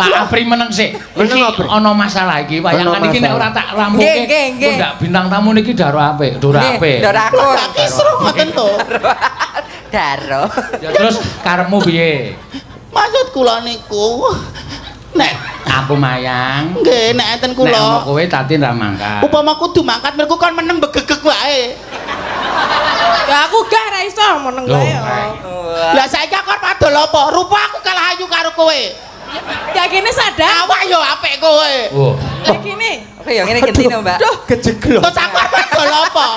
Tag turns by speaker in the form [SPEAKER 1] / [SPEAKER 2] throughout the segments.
[SPEAKER 1] Pak Apri meneng sik.
[SPEAKER 2] Meneng,
[SPEAKER 1] Iki
[SPEAKER 2] Apri.
[SPEAKER 1] ana masalah iki. Wayangan
[SPEAKER 2] Ana
[SPEAKER 1] iki nek
[SPEAKER 2] masalah.
[SPEAKER 1] ora tak rampungke.
[SPEAKER 3] Nggih, nggih, nggih.
[SPEAKER 1] Ndak bintang tamu niki daro apik, dora apik.
[SPEAKER 3] Dora akur.
[SPEAKER 4] Tak kisruh ngoten to.
[SPEAKER 3] Daro.
[SPEAKER 1] Ya terus karepmu piye?
[SPEAKER 4] Maksud kula niku nek
[SPEAKER 1] Aku mayang.
[SPEAKER 4] Nggih, nek enten
[SPEAKER 1] Nek ana
[SPEAKER 4] kula.
[SPEAKER 1] kowe Tatin ra mangkat.
[SPEAKER 4] Upama kudu mangkat mergo kon meneng begegeg wae.
[SPEAKER 5] Ya aku gak ra iso meneng
[SPEAKER 1] Loh,
[SPEAKER 5] wae.
[SPEAKER 4] Lah saiki aku arep adol apa? Rupa aku kalah ayu karo kowe.
[SPEAKER 5] Ya kene sadar.
[SPEAKER 4] Awak yo apik kowe.
[SPEAKER 1] Oh.
[SPEAKER 5] Ya kene.
[SPEAKER 3] Oke, yang ini genti no, Mbak.
[SPEAKER 5] Duh,
[SPEAKER 2] Kejeglok.
[SPEAKER 4] Terus aku arep adol apa?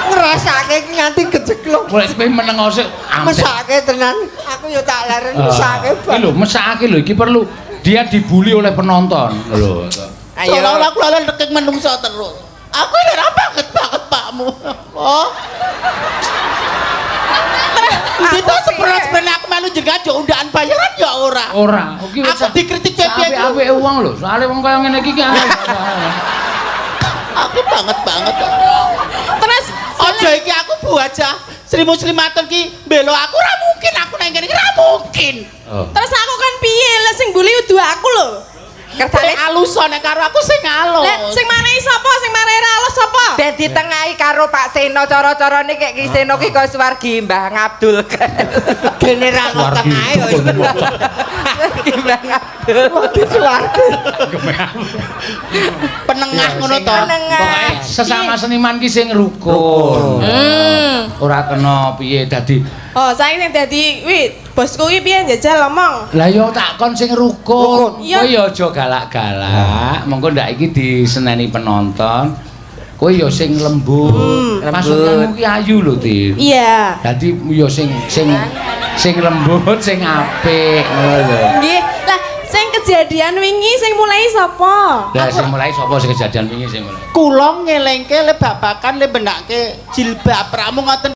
[SPEAKER 2] Ngrasake iki nganti kejeglok.
[SPEAKER 1] Mulai kowe meneng sik.
[SPEAKER 2] Mesake tenan. Aku yo tak leren mesake.
[SPEAKER 1] Iki lho, mesake lho iki perlu dia dibully oleh penonton. Lho.
[SPEAKER 3] Ayo.
[SPEAKER 4] Seolah-olah aku lalen rekek menungso terus. Aku ini ora banget banget pakmu. Oh. Itu sebenarnya aku melu jenengan yo undakan bayaran ya ora.
[SPEAKER 1] Ora. Iki wis
[SPEAKER 4] Aku dikritik piye-piye.
[SPEAKER 1] Apik-apike wong lho. Soale wong kaya ngene iki ki.
[SPEAKER 4] Aku banget banget.
[SPEAKER 5] Terus
[SPEAKER 4] Aja iki aku bu aja. Sri Muslimatun ki belo aku ora mungkin aku nang kene iki ora mungkin.
[SPEAKER 1] Oh.
[SPEAKER 5] Terus aku kan piye lah sing bully udu aku lho.
[SPEAKER 3] Kersane
[SPEAKER 4] Sing alus nek karo aku sing alus.
[SPEAKER 5] Lah sing marai sapa? Sing marai ra alus sapa?
[SPEAKER 3] ben ditengahi karo Pak Seno, cara-carane kayak Ki Seno ki kaya swargi Mbah Ngabdul.
[SPEAKER 2] Kene ra ono
[SPEAKER 1] Swargi.
[SPEAKER 2] tengahe yo.
[SPEAKER 3] Swargi Mbah Ngabdul.
[SPEAKER 2] Waduh swargi.
[SPEAKER 4] Penengah ngono to.
[SPEAKER 3] Penengah.
[SPEAKER 1] Pokoke sesama seniman ki sing rukun. Ora kena piye dadi.
[SPEAKER 5] Oh, saiki sing dadi wi bosku ki piye njajal ngomong.
[SPEAKER 1] Lah yo tak kon sing rukun.
[SPEAKER 5] Iya.
[SPEAKER 1] Kowe yo aja galak-galak. Monggo ndak iki diseneni penonton. Kowe yo sing lembut. Pasukanmu ki ayu lho, Tin.
[SPEAKER 5] Iya.
[SPEAKER 1] Dadi yo sing sing sing lembut, sing apik ngono lho.
[SPEAKER 5] Nggih. Lah sing kejadian wingi sing mulai sapa?
[SPEAKER 1] Lah sing mulai sapa sing kejadian wingi sing mulai?
[SPEAKER 4] Kula ngelengke le babakan le benake jilbab ramu ngoten.